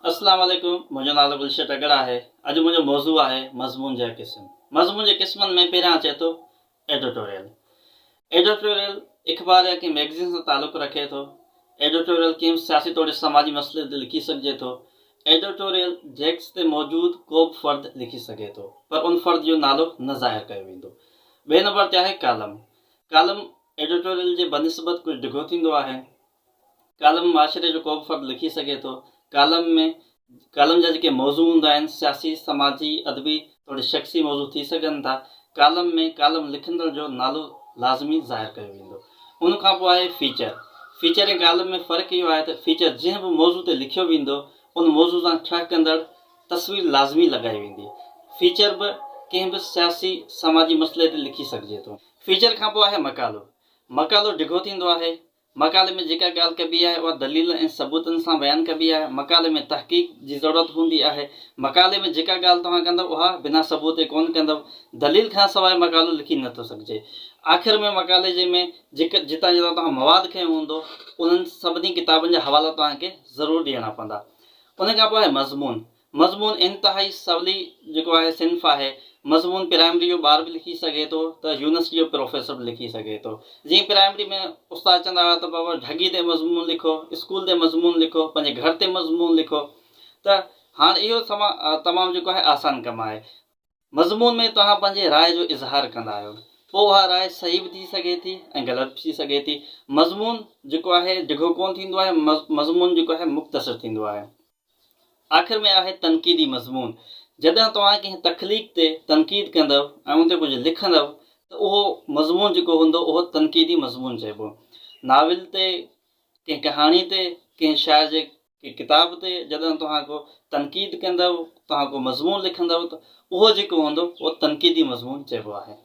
اسلام عليڪم منهنجو نالو گلشير ٽڳڙ آهي اڄ منهنجو موضوع آهي مضمون جا قسم مضمون جي قسمن ۾ پهريان اچي ٿو ايڊيٽوريل ايڊيٽوريل اخبار يا ڪنهن ميگزين سان تعلق رکي ٿو ايڊيٽوريل ڪنهن به سياسي توڙي سماجي مسئلي تي لکي سگهجي ٿو ايڊيٽوريل ڊيسڪ تي موجود ڪو به فرد لکي سگهي ٿو پر ان فرد جو نالو نه ظاهر ڪيو ويندو ٻئي نمبر تي آهي ڪالم ڪالم ايڊيٽوريل جي بنسبت ڪجهه ڊگهو ٿيندو آهي ڪالم معاشري جو ڪو به فرد لکي سگهي ٿو. ڪالم ۾ ڪالم جا جيڪي موضوع هوندا آهن، سياسي، سماجي، ادبي توڙي شخصي موضوع ٿي سگهن ٿا. ڪالم ۾ ڪالم لکندڙ جو نالو لازمي ظاهر ڪيو ويندو. ان کان پوء آهي فيچر. فيچر ۽ ڪالم ۾ فرق اهو آهي ته فيچر جنهن به موضوع تي لکيو ويندو، ان موضوع سان ٺهڪندڙ تصوير لازمي لڳائي ويندي. فيچر به ڪنهن به سياسي، سماجي مسئلي تي لکي سگهجي ٿو. فيچر کان پوء آهي مقالو. مقالو ڊگهو ٿيندو آهي. مقالي ۾ جيڪا ڳالهه ڪبي آهي اها دليل ۽ ثبوتن سان بيان ڪبي آهي. مقالي ۾ تحقيق جي ضرورت هوندي آهي. مقالي ۾ جيڪا ڳالهه توهان ڪندؤ اها بنا ثبوت جي ڪونه ڪندؤ. دليل کان سواء مقالو لکي نه ٿو سگهجي. آخر ۾ مقالي جي ۾ جيڪ جتان جتان توهان مواد کنيو هوندو انهن سڀني ڪتابن جا حوالا توهان کي ضرور ڏيڻا پوندا. ان کان پوء آهي مضمون. مضمون انتهائي سولي جيڪو آهي صنف آهي. مضمون پرائمري جو ٻار به لکي سگهي ٿو ته يونيورسٽي جو پروفيسر به لکي سگهي ٿو. جيئن پرائمري ۾ استاد چوندا هئا ته بابا ڍڳي تي مضمون لکو، اسڪول تي مضمون لکو، پنهنجي گهر تي مضمون لکو ته هاڻ اهو تمام جيڪو آهي آسان ڪم آهي. مضمون ۾ توهان پنهنجي راء جو اظهار ڪندا آهيو، پوء اها راء صحيح به ٿي سگهي ٿي ۽ غلط به ٿي سگهي ٿي. مضمون جيڪو آهي ڊگهو ڪونه ٿيندو آهي، مضمون جيڪو آهي مختصر ٿيندو آهي. آخر ۾ آهي تنقيدي مضمون. جڏهن توهان ڪنهن تخليق تي تنقيد ڪندؤ ۽ ان تي ڪجهه لکندؤ ته اهو مضمون جيڪو هوندو اهو تنقيدي مضمون چئبو. ناول تي، ڪنهن ڪهاڻي تي، ڪنهن شاعر جي ڪنهن ڪتاب تي جڏهن توهان ڪو تنقيد ڪندؤ، توهان ڪو مضمون لکندؤ ته اهو جيڪو هوندو اهو تنقيدي مضمون چئبو آهي.